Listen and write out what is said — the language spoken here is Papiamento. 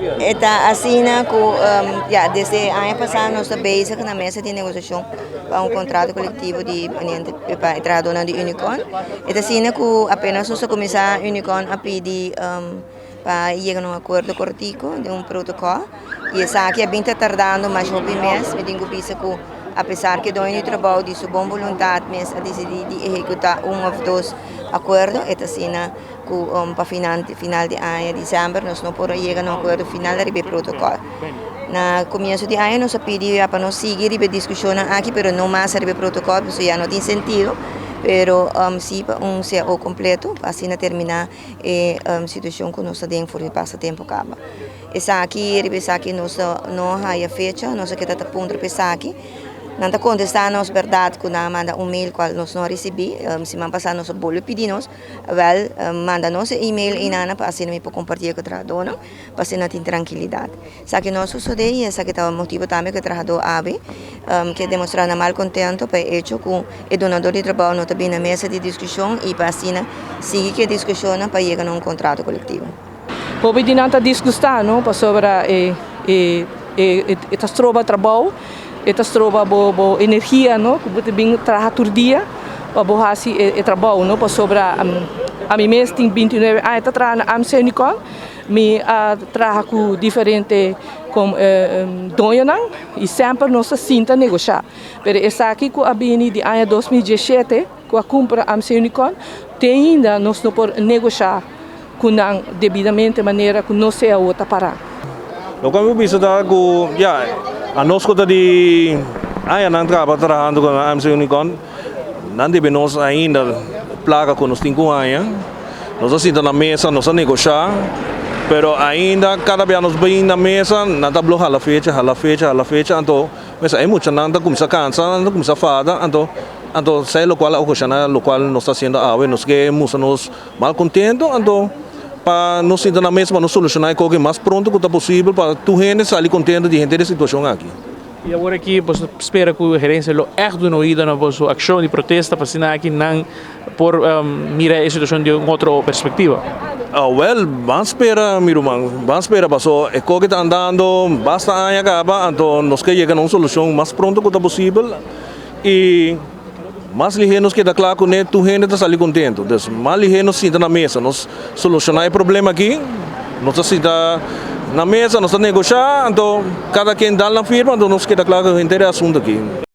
E ta asina ku ya desde aña pasá nos ta bezig na mesa di negosiashon pa un kontrato kolektivo di pa e trahadónan di Unicon. E ta asina ku apenas nos a kuminsá Unicon a pidi pa yega na un akuerdo kortiku den un protokòl i esaki a bin ta tardando mas hopi mes. Mi tin ku bisa ku apesar ku e doño di trabou di su bon boluntat mes a disidí di ehekutá un òf dos akuerdo e ta asina ku pa final di aña december nos no por a yega na un akuerdo final riba e protokòl. Na komienso di aña nos a pidi ya pa nos sigui riba e diskushonnan aki pero no mas riba e protokòl pasobra ya no tin sentido pero si pa un cao kompleto pa asina terminá e situashon ku nos ta den for di pasa tempu kaba. Esaki riba esaki nos no haya fecha nos a keda ta puntra pa esaki. Nan ta kontestá nos bèrdat ku nan a manda un mail kual nos no a risibí siman pasá nos a bolbe pidi nos. Wel, manda nos e email einana pa asina mi por comparti cu e trahadornan, pa asina tin trankilidad. Esaki no a sucede y esaki ta motibo tambe cu e trahador abi ke demostra nan malcontento pa e hecho cu e dunador di trabao no ta bini na mesa di discusion y pa asina sigui cu e discusionnan pa yega na un contrato colectivo. Hopi di nan ta disgusta no pasobra e e ta stroba trabou, e ta stroba bo energia no ku bo ta bin traha tur dia pa bo hasi e trabou no pasobra ami mes tin 29 aña ta traha na AMC Unicon mi a traha ku diferente doñonan i semper nos ta sinta negoshá pero esaki ku a bini di aña 2017 ku a kumpra AMC Unicon te ainda nos no por negoshá. Ku nan debidamente manera ku nos cao ta pará. Loke mi por bisa ta ku ya anos ku ta di añanan kaba trahando ku AMC Unicorn nan debe nos ainda plaka ku nos tin ku haña. Nos a sinta na mesa, nos a negoshá, pero ainda kada bia nos bin na mesa nan ta blo hala fecha, hala fecha, hala fecha, anto mesa e muchanan ta kuminsá kansa, nan ta kuminsá fada, anto anto esei lokual a okashoná lokual nos ta hasiendo awe, nos ke mustra nos. Mal contento, anto pa nos sinta na mesa pa nos soluciona e koke mas pronto cu ta posibel pa tur hende sali contento di henter e situacion aki. Y awor aki boso ta spera cu gerencia lo echt duna oido na boso accion di protesta pa asina aki nan por mira e situacion di un otro perspectiva? Wel, ban spera mi ruman, ban spera paso e koke ta andando basta aña caba, anto nos ke yega na un solucion mas pronto cu ta posibel y. Mas lihé nos keda kla kuné, tur hende ta sali kontentu. Dus, mas lihé nos sinta na mesa, nos solushoná e problema aki, nos ta sinta na mesa, nos ta negoshá, anto kada ken dal nan firma, anto nos keda kla ku henter e asuntu aki.